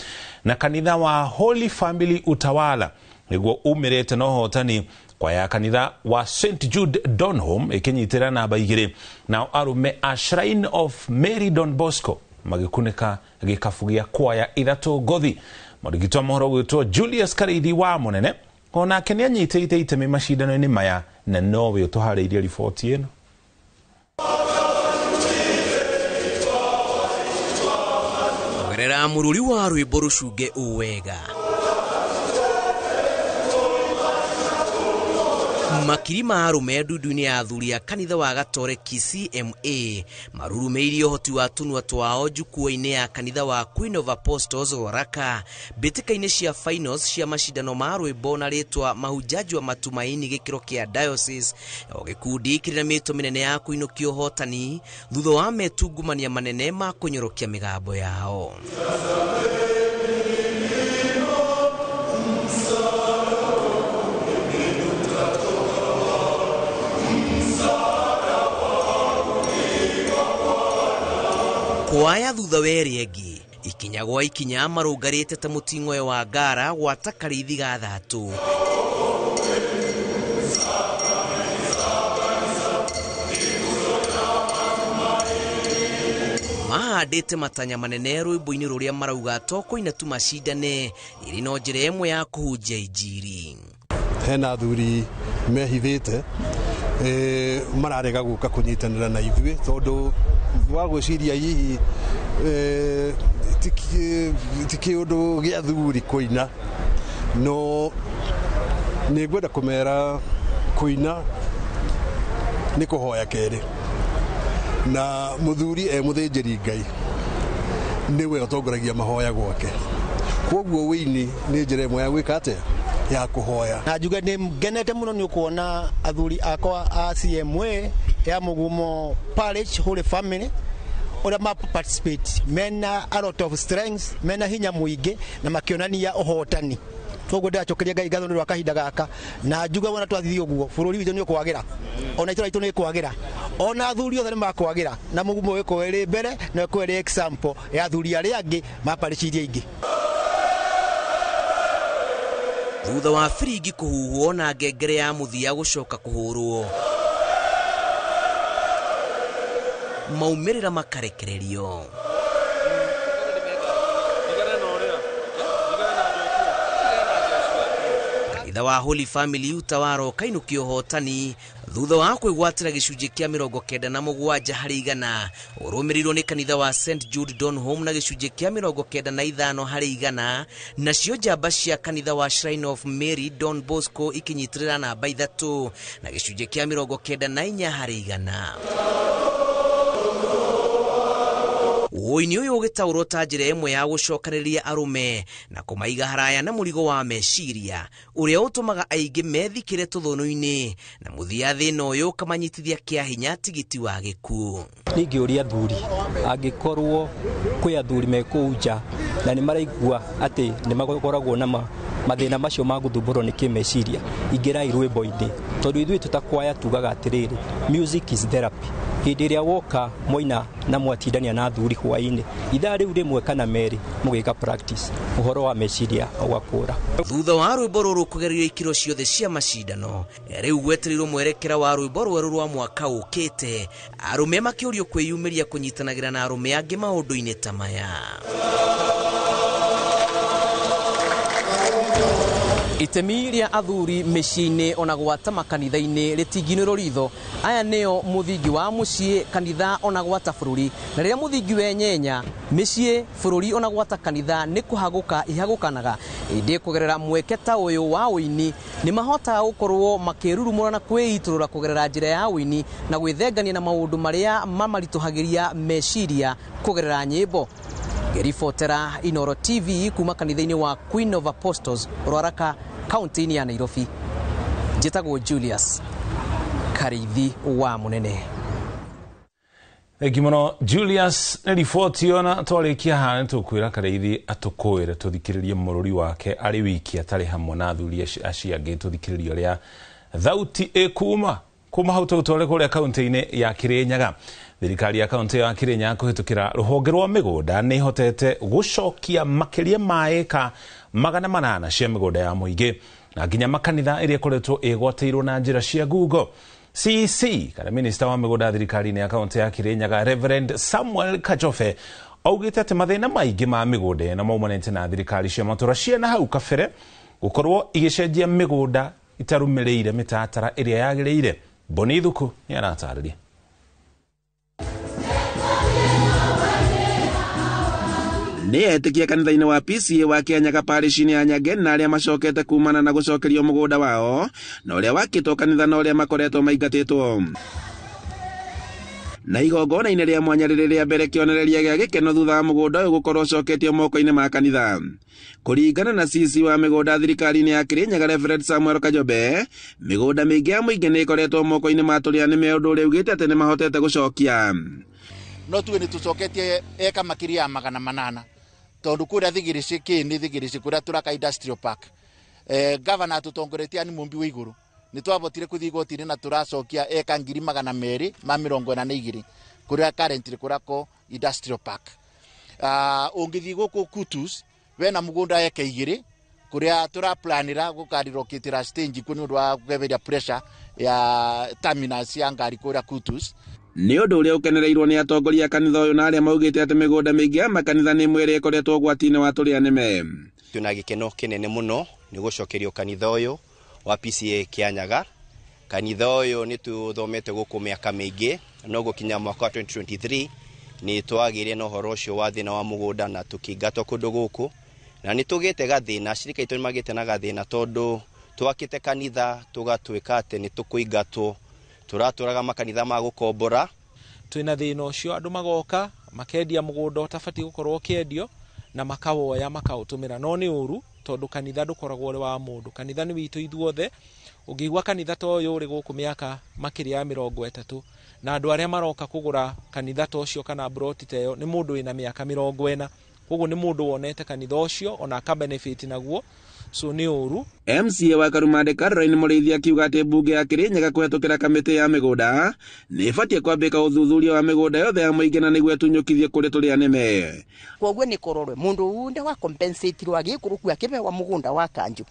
na kanitha wa Holy Family Utawala nĩguo umĩrĩte na ũhotani. Kwaya kanitha wa St Jude Donholm ikinyitĩra namba 2, nao arũme a Shrine of Mary Don Bosco magĩkunĩka gĩkabu gĩa kwaya 3 ngothi. Mũrigitwa mohoro gwĩtwo Julius Karithi wa Mũnene onake nĩ anyitĩte itemi macindano-inĩ maya na nowe ũtũharĩirie riboti ĩno. Gerera mũrũri wa rwĩmbo rũcunge ũwega. Makiri ma arũme ndundu-inĩ ya athuri a kanitha wa Gatoreki CMA marurumĩirie ũhoti wa tũnua twao jukwaa-inĩ ya kanitha wa Queen of Apostles Ruaraka mbĩtĩka-inĩ cia finals cia macindano ma rwĩmbo na rĩtwa Mahujaji wa Matumaini gĩkĩro kĩa diocese, o gĩkundi kĩrĩ na mĩto mĩnene ya kũinũkia ũhotani thutha wa metungumania manene ma kũnyorokia mĩgambo yao. Kwaya thutha wa ĩrĩa ĩngĩ ikinya gwa ikinya marũngarĩte ta mũting'oe wa ngara gwata karĩithi ga thatũ. Mahandĩte matanya manene rwĩmbo-inĩ rũrĩa marauga to kũina tu macindane ĩrĩ no njĩra ĩmwe ya kũhunjia injiri. Hena athuri mehithĩte mararega gũka kũnyitanĩra na ithuĩ tondũ wa gwĩciria hihi ti kĩũndũ gĩa athuri kũina, no nĩ ngwenda kũmera kũina nĩ kũhoya kerĩ, na mũthuri e mũthĩnjĩri Ngai nĩwe ũtongoragia mahoya gwake, kwoguo wĩini nĩ njĩra ĩmwe ya gwĩka atĩa ya kũhoya. Na njuge nĩ ngenete mũno nĩ ũkuona athuri akwa a CMA ya Mugumo Parish Holy Family ũrĩa ma participate mena a lot of strengths, mena hinya mũingĩ na makĩonania ũhotani. Koguo ndĩracokeria Ngai ngatho nĩ ũndũ wa kahinda gaka, na njuge wona twathiĩ ũguo bũrũri witũ nĩ ũkwagĩra, ona itũra ritũ nĩ ĩkwagĩra, ona athuri othe nĩ makwagĩra, na Mugumo ĩkorwo ĩrĩ mbere na ĩkorwo ĩrĩ example ya athuri arĩa angĩ ma parish iria ingĩ. Thutha wa biringi kũhuhwo na ngengere ya mũthia gũcoka kũhũrwo, maumĩrĩra makarekererio. Kanitha wa Holy Family Utawaro kainũkia ũhotani thutha wa kwĩgwatĩra gĩcunjĩ kĩa 97 harĩ igana, ũrũmĩrĩirwo nĩ kanitha wa St Jude Donholm na gĩcunjĩ kĩa 95 harĩ igana, nacio njamba cia kanitha wa Shrine of Mary Don Bosco ikinyitĩrĩra namba 3 na gĩcunjĩ kĩa 94 harĩ igana. Ũini ũyũ ũgĩtaũrwo ta njĩra ĩmwe ya gũcokanĩrĩria arũme na kũmaiga haraya na mũrigo wa meciria ũrĩa ũtũmaga aingĩ methikĩre tũthũnũ-inĩ, na mũthia thĩna ũyũ ũkamanyitithia kĩa hinya tigiti wa gĩkuũ. Ningĩũria athuri, angĩkorwo kwĩ athuri me kũu nja na nĩ maraigua atĩ nĩ makoragwo na mathĩna macio ma gũthumbũrwo nĩ kĩmeciria, ingĩrai rwĩmbo-inĩ, tondũ ithuĩ tũtakwaya tugaga atĩrĩrĩ, music is therapy. Hĩndĩ ĩrĩa woka mwaina na mwatindania na athuri hwaĩ-inĩ, ithaa rĩu rĩmwe kana merĩ mũgĩka practice, ũhoro wa meciria ũgakũra. Thutha wa rwĩmbo rũrũ kũgererio ikĩro ciothe cia macindano, rĩu gwetereirwo mwerekera wa rwĩmbo rwerũ rwa mwaka ũkĩte, arũme makĩũrio kwĩyumĩria kũnyitanagĩra na arũme angĩ maũndũ-inĩ ta maya. Itemi rĩa athuri mĩciĩ-inĩ ona gwata makanitha-inĩ rĩtinginĩrwo ritho. Aya nĩo mũthingi wa mũciĩ, kanitha ona gwata bũrũri. Na rĩrĩa mũthingi wenyenya, mĩciĩ, bũrũri ona gwata kanitha nĩ kũhagũka ihagũkanaga. Ĩndĩ kũgerera mweke ta ũyũ wa ũini nĩ mahotaga gũkorwo makĩrurumũra na kwĩitũrũra kũgerera njĩra ya ũini na gwĩthengania na maũndũ marĩa mamaritũhagĩria meciria kũgerera nyĩmbo. Ngĩribotera Inooro TV kuma kanitha-inĩ wa Queen of Apostles, Ruaraka, kaunti-inĩ ya Nairobi. Njĩtagwo Julius Kariithi wa Munene. Thengi mũno Julius nĩ riboti ona twarĩkia haha nĩ tũkwĩra Kariithi atũkũĩre tũthikĩrĩrie mũrũri wake arĩ wiki atarĩ hamwe na athuri acio angĩ, tũthikĩrĩrie ũrĩa thauti ĩkuma kuma hau tũgũtware kũrĩa kaunti-inĩ ya Kirinyaga. Thirikari ya kaunti ya Kirinyaga kũhĩtũkĩra rũhonge rwa mĩgũnda nĩ ĩhotete gũcokia makĩria ma ĩka 800 cia mĩgũnda ya mũingĩ na nginya makanitha ĩrĩa ĩkoretwo ĩgwatĩirwo na njĩra cia ngungo. CEC kana minista wa mĩgũnda thirikari-inĩ ya kaunti ya Kirinyaga Reverend Samuel Kajobe augĩte atĩ mathĩna maingĩ ma mĩgũnda ĩno maumanĩte na thirikari cia matũra ciana hau kabere gũkorwo igĩcenjia mĩgũnda itarũmĩrĩire mĩtaratara ĩrĩa yagĩrĩire. Boni Thuku nĩ aratarĩria. Nĩ etĩkia kanitha-inĩ wa PCA wa Kĩanyaga parish-inĩ ya Nyange na arĩa macokete kumana na gũcokerio mũgũnda wao na ũrĩa wakĩtwo kanitha na ũrĩa makoretwo maingatĩtwo. Na igongona-inĩ rĩa mwanya rĩrĩ rĩa mbere kĩonereria gĩa gĩkeno thutha wa mũgũnda ũyũ gũkorwo ũcoketio moko-inĩ ma kanitha. Kũringana na CC wa mĩgũnda thirikari-inĩ ya Kirinyaga Reverend Samuel Kajobe, mĩgũnda mĩingĩ ya mũingĩ nĩ ĩkoretwo moko-inĩ ma tũrĩa nĩme, ũndũ ũrĩa ugĩte atĩ nĩ mahotete gũcokia. No tuge nĩ tũcoketie eka makĩria ya 800 tondũ kũrĩa Thigirici kĩ nĩ Thigirici kũrĩa tũraka industrial park, governor atũtongoretie nĩ mũmbi wa igũrũ, nĩ twabotire kũthiĩ igoti-inĩ na tũracokia eka 242 kũrĩa currently kũrako industrial park. Ũngĩthiĩ gũkũ Kutus wena mũgũnda eka 2 kũrĩa tũraplanĩra gũkarirokĩtĩra stage kũ nĩ ũndũ wa kweheria pressure ya terminus ya ngari kũrĩa Kutus. Nĩ ũndũ ũrĩa ũkenereirwo nĩ atongoria a kanitha ũyũ na arĩa maugĩte atĩ mĩgũnda mĩingĩ ya makanitha nĩ ĩmwe ĩrĩa ĩkoretwo ũgwati-inĩ wa tũrĩa nĩme. Twĩna gĩkeno kĩnene mũno nĩ gũcokerio kanitha ũyũ wa PCA Kĩanyaga. Kanitha ũyũ nĩ tũthomete gũkũ mĩaka mĩingĩ, no gũkinya mwaka wa 2023 nĩ twagĩire na ũhoro ũcio wa thĩna wa mũgũnda na tũkĩingatwo kũndũ gũkũ, na nĩ tũgĩte gathĩna, acirika aitũ nĩ magĩte na gathĩna tondũ twakĩte kanitha tũgatuĩka atĩ nĩ tũkũingatwo, tũratũraga makanitha ma gũkombora. Twĩna thĩna ũcio, andũ magoka makendia mũgũnda ũtabatiĩ gũkorwo ũkĩendio na makawoya makaũtũmĩra, no nĩ ũru tondũ kanitha ndũkoragwo ũrĩ wa mũndũ, kanitha nĩ witũ ithuothe. Ũngĩigua kanitha ta ũyũ ũrĩ gũkũ mĩaka makĩria ya 30 na andũ arĩa maroka kũgũra kanitha ta ũcio kana broti ta ĩyo nĩ mũndũ wĩna mĩaka 40, koguo nĩ mũndũ wonete kanitha ũcio ona akabenefit naguo, so nĩ ũru. MCA wa Karumande Caroline Mũrĩithi akiuga atĩ mbunge ya Kirinyaga kũhetũkĩra kamĩtĩ ya mĩgũnda nĩ ĩbatiĩ kwambĩka ũthuthuria wa mĩgũnda yothe ya mũingĩ na nĩguo ĩtunyũkithie kũrĩ tũrĩa nĩme. Koguo nĩ kũrorwe mũndũ wunde wa compensate rwa gĩkũrũku akĩbewa mũgũnda wa kanjũ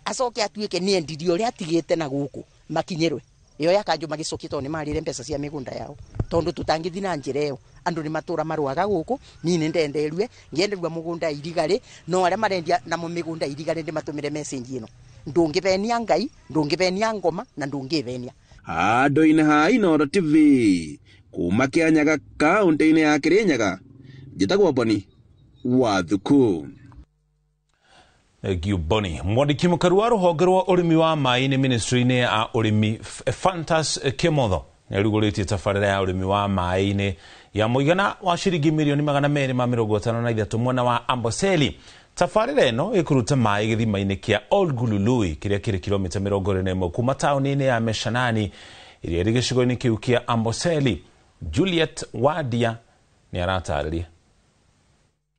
Acoke atuĩke nĩ endirie ũrĩa atigĩte na gũkũ makinyĩrwe. Ĩyo ya kanjũ magĩcokia tondũ nĩ marĩre mbeca cia mĩgũnda yao. Tondũ tũtangĩthiĩ na njĩra ĩyo andũ nĩ matũra marũaga gũkũ niĩ nĩ ndenderue ngĩenderua mũgũnda irigarĩ no arĩa marendia namo mĩgũnda irigarĩ ndĩmatũmĩre message ĩno ndũngĩbenia Ngai ndũngĩbenia ngoma na ndũngĩbenia. Handũ-inĩ ha Inooro TV kuma Kĩanyaga kaũntĩ-inĩ ya Kĩrĩnyaga njĩtagwo Boni wa Thuku. Thank you, Bonnie. Mwandĩki mũkaru wa rũhonge rwa ũrĩmi wa maĩ-inĩ ministry-inĩ ya ũrĩmi Fantas Kĩmotho nĩarugũrĩtie tabarĩra ya ũrĩmi wa maĩ-inĩ ya mũigana wa ciringi mirioni 253 mwena wa Amboseli. Tabarĩra ĩno ĩkũruta maĩ gĩthima-inĩ kĩa Olgulului kĩrĩa kĩrĩ kilomita 21 kuma taũni-inĩ ya Meshanani ĩrĩa ĩrĩ gĩcigo-inĩ kĩu kĩa Amboseli. Juliet Wadia nĩ aratarĩria.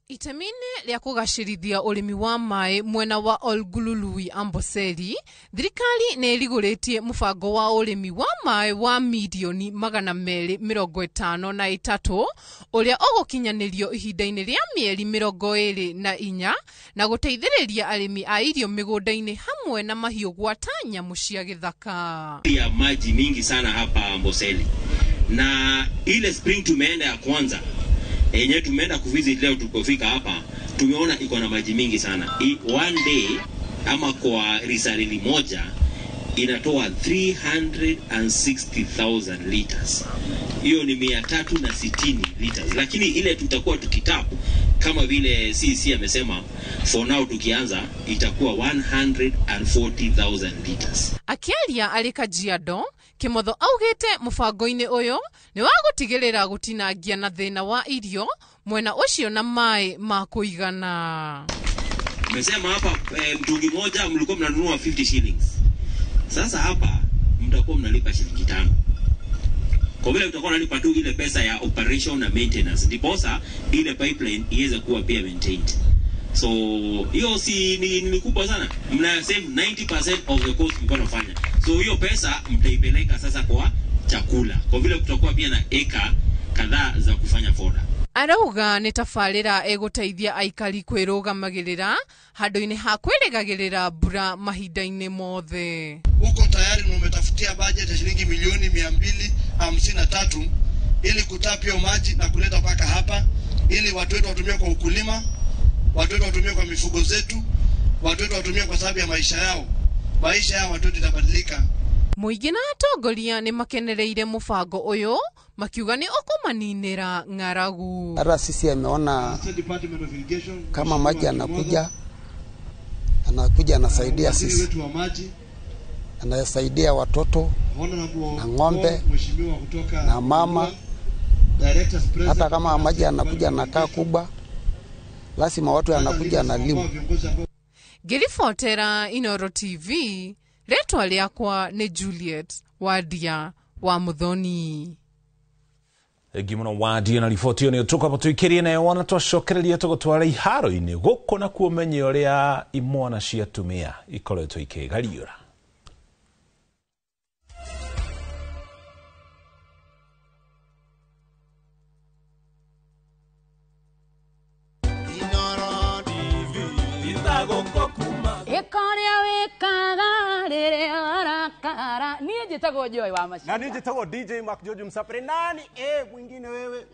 Itemi-inĩ rĩa kũgacĩrithia ũrĩmi wa maĩ mwena wa Olgulului Amboseli, thirikari nĩ ĩrigũrĩtie mũbango wa ũrĩmi wa maĩ wa mirioni 253 ũrĩa ũgũkinyanĩrio ihinda-inĩ rĩa mĩeri 24 na gũteithĩrĩria arĩmi a irio mĩgũnda-inĩ hamwe na mahiũ gwata nyamũ cia gĩthaka. Ya maji mingi sana hapa Amboseli, na ile spring tumeenda ya kwanza enye tumeenda kuvisit leo, tulipofika hapa tumeona iko na maji mingi sana. One day ama kwa risalili moja inatoa 360,000 liters. Hiyo ni 360 liters. Lakini ile tutakuwa tukitapu kama vile CC amesema, for now tukianza itakuwa 140,000 liters. Akiaria arĩ Kajiado, Kĩmotho augĩte mũbango-inĩ ũyũ nĩ wa gũtigĩrĩra gũtinangia na thĩna wa irio mwena ũcio na maĩ ma kũigana. Nimesema hapa mtungi moja mlikuwa mnanunua 50 shillings. Sasa hapa mtakuwa mnalipa shilingi 5. Kwa vile mtakuwa mnalipa tu ile pesa ya operation na maintenance, ndiposa ile pipeline iweze kuwa pia maintained. So hiyo si ni kubwa sana. Mna save 90% of the cost mlikuwa mnafanya. So hiyo pesa mtaipeleka sasa kwa chakula. Kwa vile kutakuwa pia na eka kadhaa za kufanya foda. Arauga nĩ tabarĩra ĩgũteithia aikari kwĩrũgamagĩrĩra handũ-inĩ ha kwĩrĩgagĩrĩra mbura mahinda-inĩ mothe. Uko tayari na umetafutia budget ya shilingi milioni 253 ili kutapia maji na kuleta paka hapa ili watu wetu watumie kwa ukulima, watu wetu watumie kwa mifugo zetu, watu wetu watumie kwa sababu ya maisha yao. Maisha ya watu itabadilika. Mũingĩ na atongoria nĩ makenereire mũbango ũyũ makiuga nĩ ũkũmaninĩra ng'aragu. Hata sisi ameona kama maji anakuja anasaidia sisi, anasaidia watoto na ng'ombe na mama. Hata kama maji anakuja anakaa kubwa, lazima watu anakuja analimu. Ngĩribotera Inooro TV, rĩtwa rĩakwa nĩ Juliet Wadia wa Muthoni. Thengiũ mũno Wadia na riboti ĩyo nĩyo tũkwamba tũikĩrie nayo wona twacokereria tũgũtwara iharo-inĩ gũkũ nakuo ũmenye ũrĩa imwana cia atumia ikoretwo ikĩgariũra. Niĩ njĩtagwo Joy wa Maciara. Na niĩ njĩtagwo DJ Mark George Msapere. Nani mwingine wewe?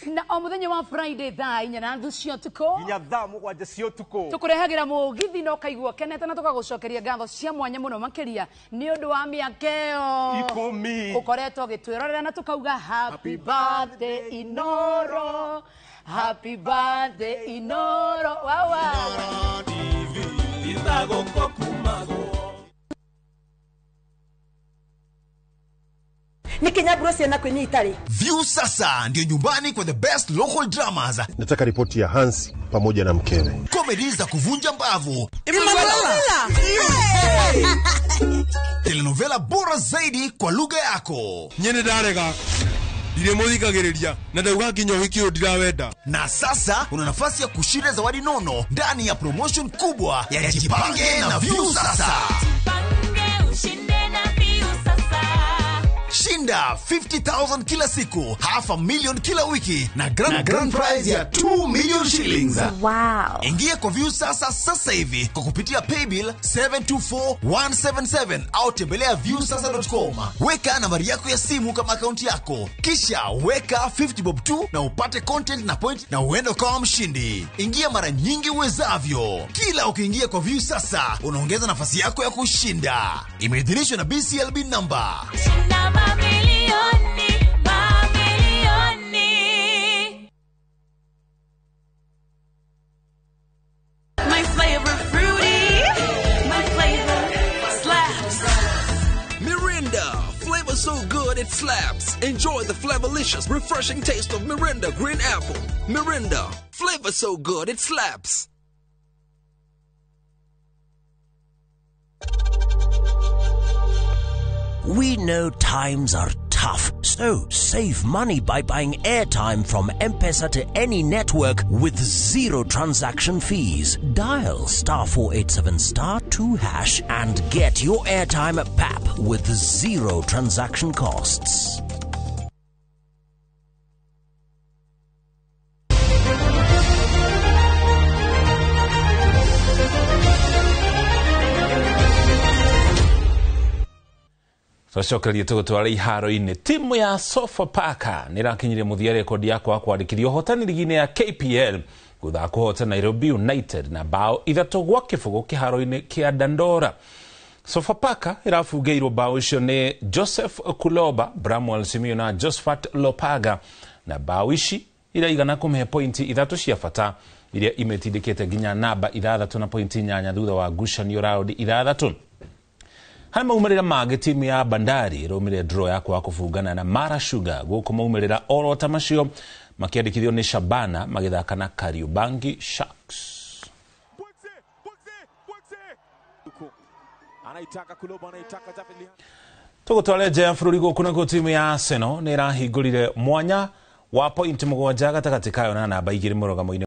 Na o mũthenya wa Friday thaa 4:30 cia ũtukũ nginya thaa 7 cia ũtukũ tũkũrehagĩra mũgithi na ũkaigua ũkenete na tũkagũcokeria ngatho cia mwanya mũno makĩria nĩ ũndũ wa mĩaka ĩyo 10 ũkoretwo ũgĩtwĩrorera na tũkauga happy birthday Inooro, happy birthday Inooro. Wawa Nĩ ciana kwĩnyitarĩ. View sasa ndio nyumbani kwa the best local dramas. Nataka ripoti ya Hansi pamoja na mkewe. Comedy za kuvunja mbavu. Emanuela. Telenovela bora zaidi kwa lugha yako. Nyene ndarega. Ndiremuthikagiriria na ndauga nginya ũhiki ũyũ ndirawenda. Na sasa una nafasi ya kushinda zawadi nono ndani ya promotion kubwa ya Jipange na View sasa. Jipange ushinde na View sasa. Shinda Shinda 50,000 kila siku, 500,000 kila wiki na grand prize ya 2 million shillings. Wow. Ingia kwa Viusasa sasa hivi kwa kupitia paybill 724177 au tembelea viusasa.com. Weka nambari yako ya simu kama akaunti yako, kisha weka 50 bob tu na upate content na point na uende ukawa mshindi. Ingia mara nyingi uwezavyo. Kila ukiingia kwa Viusasa unaongeza nafasi yako ya kushinda. Imeidhinishwa na BCLB number. Shinda mamilioni, mamilioni. My flavor fruity, my flavor slaps. Mirinda, flavor so good it slaps. Enjoy the flavorlicious, refreshing taste of Mirinda Green Apple. Mirinda, flavor so good it slaps. We know times are tough, so save money by buying airtime from M-Pesa to any network with zero transaction fees. Dial *487*2# and get your airtime at PAP with zero transaction costs. Twacokerie tũgũtwara iharo-inĩ. Timu ya Sofapaka nĩ ĩrakinyirie mũthia rekondi ya kwaga kwandĩkithia ũhotani ligi-inĩ ya KPL thutha kũhota Nairobi United na bao 3-0 kĩharo-inĩ kĩa Dandora. Sofapaka ĩrabungĩirwo bao icio nĩ Joseph Kuloba, Bramwell Simiyu na Josephat Lopaga, na bao ici iraigana kũmĩhe pointi 3 cia bata iria imetindĩkĩte nginya namba 6 na pointi 8 thutha wa ngucanio raundi 6. Harĩ maumĩrĩra mangĩ, timu ya Bandari ĩraumĩrire draw ya kwaga kũbungana na Mara Sugar, gũkũ maumĩrĩra oro ta macio makĩandĩkithio nĩ Shabana magĩthaka na Kariobangi Sharks. Tũgũtware nja ya bũrũri, gũkũ nakuo timu ya Arsenal nĩ ĩrahingũrire mwanya wa pointi 7 gatagatĩ kayo na namba 2 mũrũgamo-inĩ.